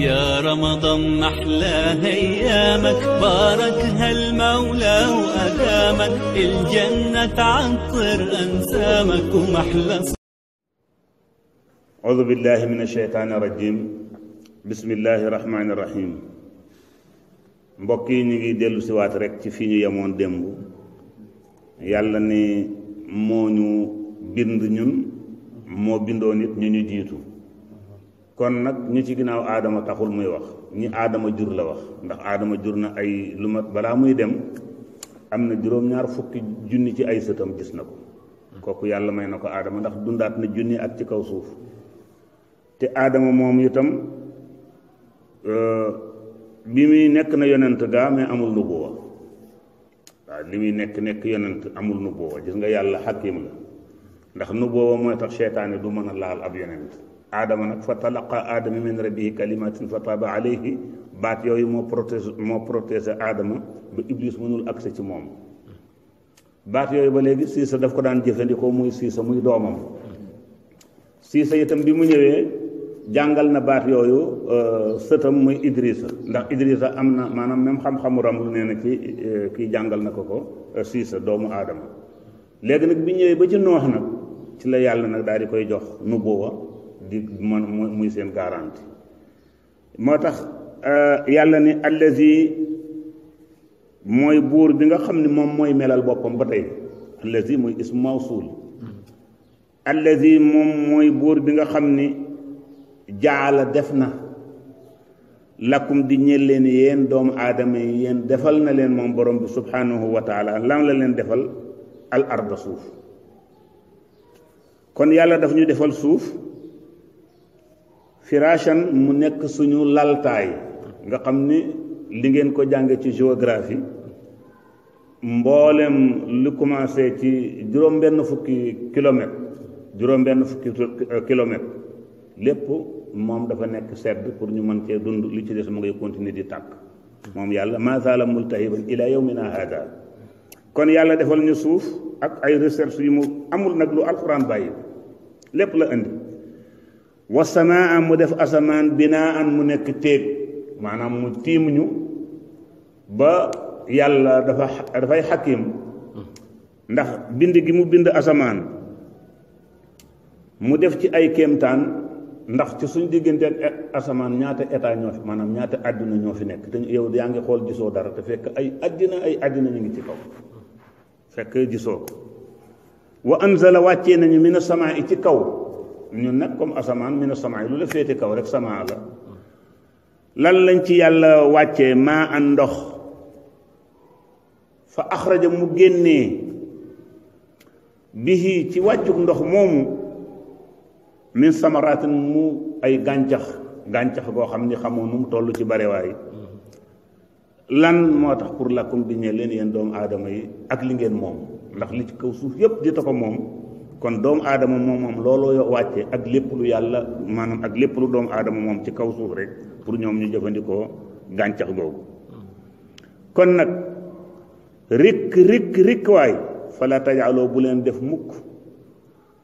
يا رمضان أحلى أيامك باركها المولى وأدامك الجنة تعطر أنسامك ومحلى. أعوذ بالله من الشيطان الرجيم بسم الله الرحمن الرحيم. mbokk yi ñu ngi dellu si waat rek ci fi ñu yemoon démb. yàlla ne moo ñu bind ñun moo bindoo nit ñu ñu jiitu kon nag ñu ci ginnaaw aadama taxul muy wax ñi aadama jur la wax ndax aadama jur na ay lu mat balaa muy dem am na juróom-ñaar fukki junni ci ay sëtam gis na ko kooku yàlla may na ko aadama ndax dundaat na junni at ci kaw suuf te aadama moom itam bi muy nekk na yonent gaa mais amul nubuwa waaw li muy nekk yonent amul nubuwa gis nga yàlla xakim la ndax nubuwa mooy tax seytaane du mën a laal ab yonent aadama nag fa talaqa aadama min rabbihi kalimatin fa taaba alayhi baat yooyu moo protégé aadama ba iblis mënul accès ci moom baat yooyu ba léegi siisa daf ko daan jëfandikoo muy siisa muy doomam siisa itam bi mu ñëwee jàngal na baat yooyu sëtam muy Idrissa ndax Idrissa am na maanaam même xam-xamu ramlu nee na ci kii jàngal na ko siisa doomu aadama léegi nag bi ñëwee ba ci noox nag ci la yàlla nag daal di koy jox nubuwa di man muy seen garanti moo tax yàlla ni allazi mooy buur bi nga xam ne moom mooy melal boppam ba tey allazi muy ismu mawsul allazi moom mooy buur bi nga xam ni jaala def na lakum di ñeel leen yéen doomu aadama yi yéen defal na leen moom borom bi subhanahu wa taala lan la leen defal al arda suuf kon yàlla daf ñu defal suuf firashan mu nekk suñu laltaay nga xam ni li ngeen ko jànge ci géographie mboolem lu commencé ci juróom-benn fukki kilomètre lépp moom dafa nekk sedd pour ñu mën cee dund li ci des mu ngay continuer di tàkk moom yàlla ma zaala multahiban ila yawmina hada kon yàlla defal ñu suuf ak ay recherche yu mu amul nag lu alxuraan bàyyi lépp la indi wa samaa mu def asamaan binaan mu nekk téeg maanaam mu tiim ñu ba yàlla dafay xakim ndax bind gi mu bind asamaan mu def ci ay kéemtaan ndax ci suñ diggante ak asamaan ñaata état ñoo fi maanaam ñaata àddina ñoo fi nekk te yow yaa ngi xool gisoo dara te fekk ay àddina ñu ngi ci kaw fekk gisoo ko wa anzala wàccee nañu mina samaa yi ci kaw ñun nag comme asamaan mina samaa yi lu la féete kaw rek samaa la lan lañ ci yàlla wàccee maa an ndox fa axraja mu génnee bihi ci wàccuk ndox moomu min samaraatin mu ay gàncax goo xam ni xamoo nu mu toll ci barewaay lan moo tax pour lakum di ñee leen yéen doomu aadama yi ak li ngeen moom ndax li ci kaw suuf yépp di ta ko moom kon doomu aadama moom looloo wàcce ak lépp lu yàlla maanaam ak lépp lu doomu aadama moom ci kaw suuf rek pour ñoom ñu jëfandikoo gàncax googu kon nag rik waay fala tajaaloo bu leen def mukk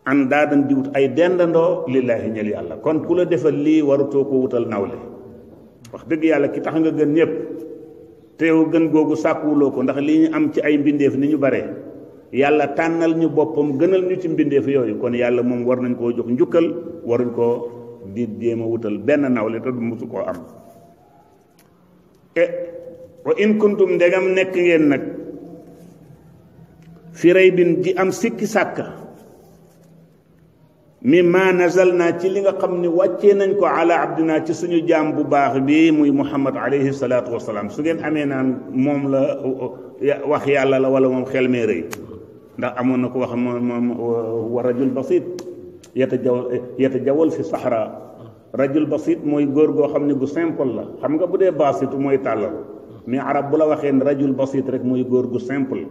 an daadan di wut ay dendandoo lillaahi ñel yàlla kon ku la defal lii warutoo ko wutal nawle wax dëgg yàlla ki tax nga gën ñëpp te yow gën googu sàkkuwuloo ko ndax lii ñu am ci ay mbindeef ni ñu bare yàlla tànnal ñu boppam gënal ñu ci mbindeef yooyu kon yàlla moom war nañ koo jox njukkal waruñ koo di jéem a wutal benn nawle te du musu koo am wa in kuntum ndegam nekk ngeen nag fi raybin ji am sikki sàkka mimma nazalna ci li nga xam ne wàccee nañ ko ala abdina ci suñu jaam bu baax bi muy muhammad alayhi salaatu wasalaam su ngeen amee naan moom la wax yàlla la wala moom xel mee rëy ndax amoon na ko wax moom wa rajul basit yatajawal fi sahra rajul basit mooy góor goo xam ne gu simple la xam nga bu dee basitu mooy tàllal mais arab bu la waxee ne rajul basit rek mooy góor gu simple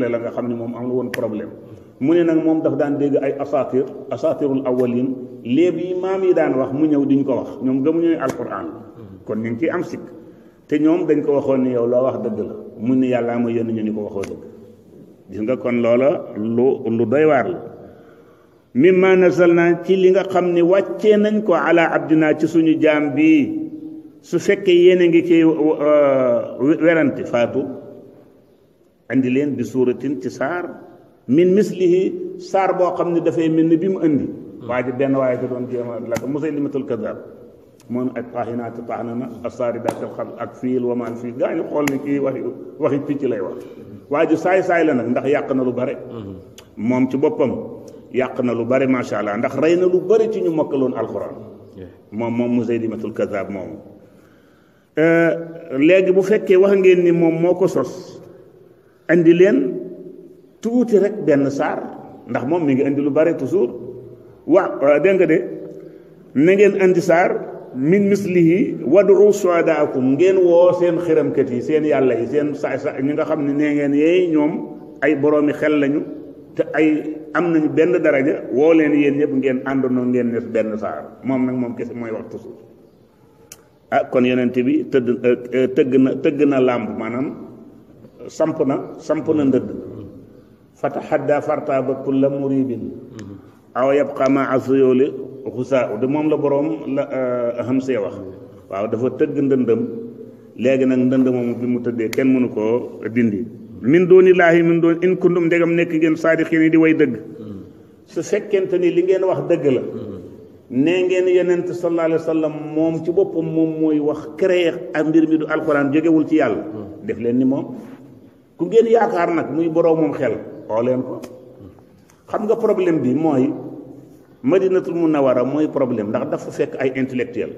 la nga xam ne moom amul woon problème mu ne nag moom daf daan dégg ay asatirul awalin léeb yi maam yi daan wax mu ñëw diñ ko wax ñoom gëmuñu ne alquran kon ñu ngi ciy am sikk te ñoom dañ ko waxoon ni yow loo wax dëgg la mu ni yàllaa ma yónni ñu ni ko waxoo dëgg gis nga kon loola lu doy waar la mimma nazalna ci li nga xam ni wàccee nañ ko ala abdina ci suñu jaam bii su fekkee yéen a ngi ci werante faatu andi leen bi suuratin ci saar min mislihi saar boo xam ne dafay mel ni bi mu andi waa ji benn waaye da doon jéem a la ko Musaylimatul Kazzaab moom ak taahinaati tahnana as-saaridaati al-xab ak fiil wa maan fiil gaa ñu xool ni kii waxi picc lay wax waa ji saay-saay la nag ndax yàq na lu bare moom ci boppam yàq na lu bare macha allah ndax rey na lu bare ci ñu mokkaloon alxuraan moom Musaylimatul Kazzaab moomu léegi bu fekkee wax ngeen ni moom moo ko sos andi leen tuuti rek benn saar ndax moom mi ngi andi lu bare toujours dégg nga de na ngeen andi saar min mislihi wadu suadaakum ngeen woo seen xiramkat yi seen yàlla yi seen sa ñi nga xam ne nee ngeen yeey ñoom ay boroomi xel lañu te ay am nañu benn daraja woo leen yéen ñëpp ngeen àndandoo ngeen def benn saar moom nag moom kese mooy wax toujours kon yonent bi tëgg na làmb maanaam samp na ndëdd fataxadda fartaaba kulla muribin aw yabqa maa suyóoli xusaa de moom la boroom la xam see wax waaw dafa tëgg ndëndëm léegi nag ndënd moomu bi mu tëddee kenn mënu koo dindi min doonillaahi min doon in kuntum ndegam nekk ngeen saadiqiin yi di way dëgg su fekkente ni li ngeen wax dëgg la nee ngeen yonent sallallahu alayhi wa sallam moom ci boppam moom mooy wax créé ak mbir mi du alxuraan jógewul ci yàlla def leen ni moom ku ngeen yaakaar nag muy boroom moom xel oo leen ko xam nga problème bi mooy madinatul munawara mooy problème ndax dafa fekk ay intellectuel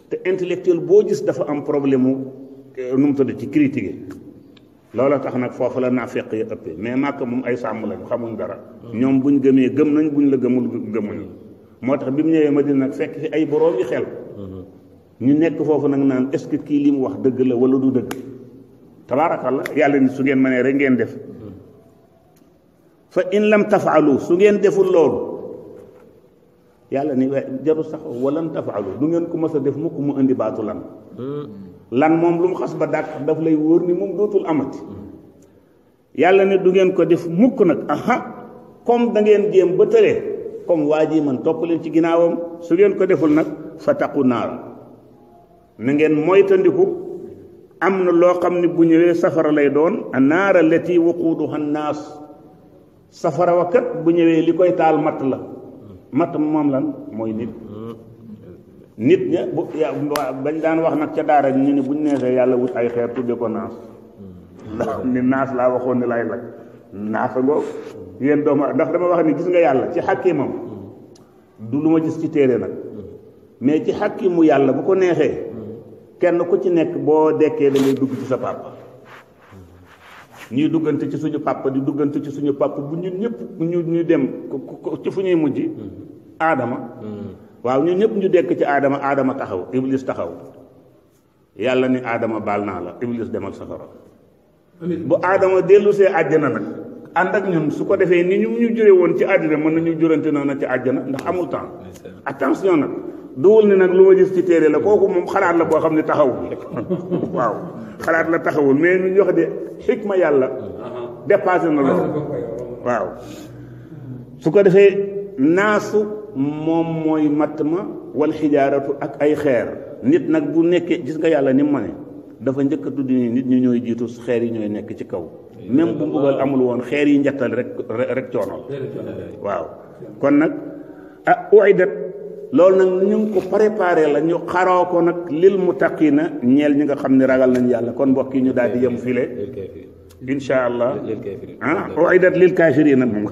te intellectuel boo gis dafa am problème mu nu mu tudd ci critiquer loola tax nag foofu la naafeq yi ëppee mais màkk moom ay sàmm lañu xamuñ dara ñoom buñ gëmee gëm nañ buñ la gëmul gëmuñu moo tax bi mu ñëwee Madina nag fekk fi ay borom yi xel ñu nekk foofu nag naan est-ce que kii li mu wax dëgg la wala du dëgg tabaarakallah yàlla ni su ngeen mënee rek ngeen def fa in lam tafaalu su ngeen deful loolu yàlla ni jaru sax walan tafaalu du ngeen ko mës a def mukk mu indi baatu lan moom lu mu xas ba dàq daf lay wóor ni moom dootul amati yàlla ne du ngeen ko def mukk nag comme da ngeen jéem ba tëlee comme waa ji man topp leen ci ginnaawam su ngeen ko deful nag fa taqu naar na ngeen moytandiku am na loo xam ne bu ñëwee safara lay doon a naara lati waquuduha naas safara wa kat bu ñëwee li koy taal matt la matt moom lan mooy nit ña bañ daan wax nag ca daara ñu ne buñ neexee yàlla wut ay xeer tudde ko naas ndax ni naas laa waxoon ni lay laj naasa ngoo yéen dooma ndax dama wax ni gis nga yàlla ci xàkkimam du lu ma gis ci téere nag mais ci xàkkimu yàlla bu ko neexee kenn ku ci nekk boo dekkee da ngay dugg ci sa papa ñuy duggante ci suñu papa di duggante ci suñu papa bu ñun ñëpp ñu dem ci fu ñuy mujj aadama waaw ñun ñëpp ñu dekk ci aadama taxaw iblis taxaw yàlla ni aadama baal naa la iblis demal safara bu aadama dellu see àjjana nag ànd ak ñun su ko defee ni ñu jure woon ci àddina mën nañu jurante noonu ci àjjana ndax amul temps attention nag duwul ni nag lu ma gis ci téere la kooku moom xalaat la boo xam ne taxawul waaw xalaat la taxawul mais ñu wax de xikma yàlla dépassé na loolu waaw su ko defee naasu moom mooy matt ma wal xijaaratu ak ay xeer nit nag bu nekkee gis nga yàlla ni mu ma ne dafa njëkk a tudd ni nit ñi ñooy jiitu xeer yi ñooy nekk ci kaw même bu mbugal amul woon xeer yi njattal rek coono waaw kon nag uidat loolu nag ñu ngi ko préparé la ñu xaroo ko nag lil muttaqina ñeel ñi nga xam ne ragal nañ yàlla kon mbokk yi ñu daal di yem file insha allah uidat lil kaafirina moom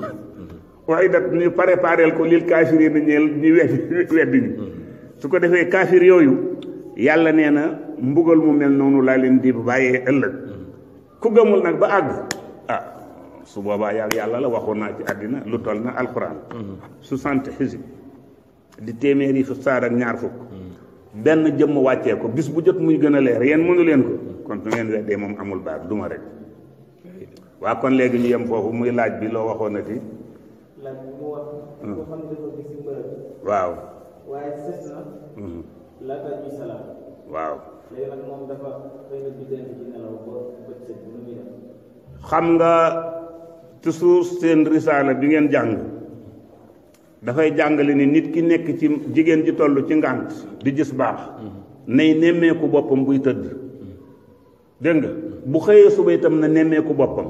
uidat ñu préparé ko lil kaafirina ñeel ñu weddi ñu su ko defee kaafir yooyu yàlla nee na mbugal mu mel noonu laa leen di bàyyee ëllëg ku gëmul nag ba àgg su boobaa yàlla la waxoon naa ci àddina lu toll na alquran 60 xisib di téeméeri fu saar ak ñaar fukk benn jëmm wàccee ko bis bu jot muy gën a leer yéen mënu leen ko kon su ngeen weddee moom amul baat duma rek waa kon léegi ñu yem foofu muy laaj bi loo waxoon na ti laaj bi mu wax ko xam ne dafa gis ci mbërëb waaw waaye sës na laata ñuy salaam waaw léegi nag moom dafa xëy na diggante ci nelaw ba bëccëg nu muy def. xam nga toujours seen risaala bi ngeen jàng dafay jàngale ni nit ki nekk ci jigéen ji toll ci ngànt di gis baax nay nemmeeku boppam buy tëdd dégg nga bu xëyee suba itam na nemmeeku boppam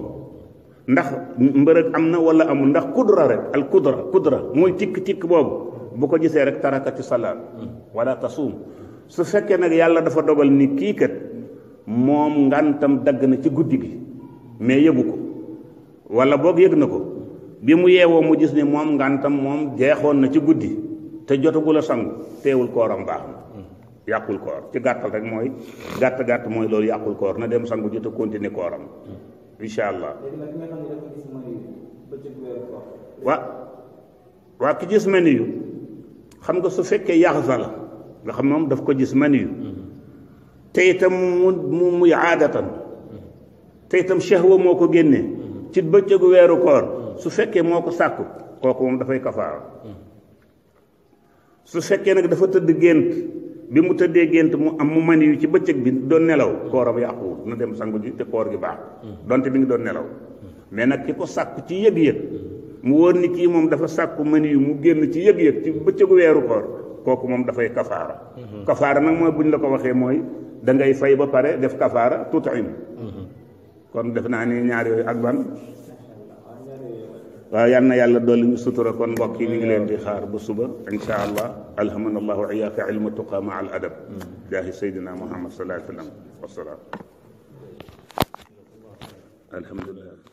ndax mbërëg am na wala amul ndax kudra rek al kudra mooy tikk-tikk boobu bu ko gisee rek taraka ci salaat wala tasuum su fekkee nag yàlla dafa dogal ni kii kat moom ngantam dagg na ci guddi gi mais yëgu ko wala boog yëg na ko bi mu yeewoo mu gis ni moom ngantam moom jeexoon na ci guddi te jotagul a sangu teewul kooram baax na yàqul koor ci gàttal rek mooy gàtt mooy loolu yàqul koor na dem sangu jot a continuer kooram incha allah. léegi nag nga xam ne dafa gis mooy bëccëg weeru koor. waa ki gis maniyu xam nga su fekkee yaxsa la nga xam moom daf ko gis maniyu te itam muy aadatan te itam shahwa moo ko génnee ci bëccëgu weeru koor su fekkee moo ko sàkku kooku moom dafay kafaara su fekkee nag dafa tëdd gént bi mu tëddee gént mu am mu maniyu ci bëccëg bi doon nelaw kooram yàquwul na dem sangu ji te koor gi baax donte bi ngi doon nelaw mais nag ki ko sàkku ci yëg-yëg mu wóor ni kii moom dafa sàkku maniyu mu génn ci yëg-yëg ci bëccëgu weeru koor kooku moom dafay kafaara kafaara nag mooy buñ la ko waxee mooy da ngay fay ba pare def kafaara tutim kon def naa ni ñaar yooyu ak ban waaw yal na yàlla dolli ñu sutura kon mbokk yi mi ngi leen di xaar ba suba insha allah alhamana allah wa iyaaka ilma tuqa ma al adab jaahi sayyidina muhammad sallallahu alayhi wa sallam wasalaam alhamdulillah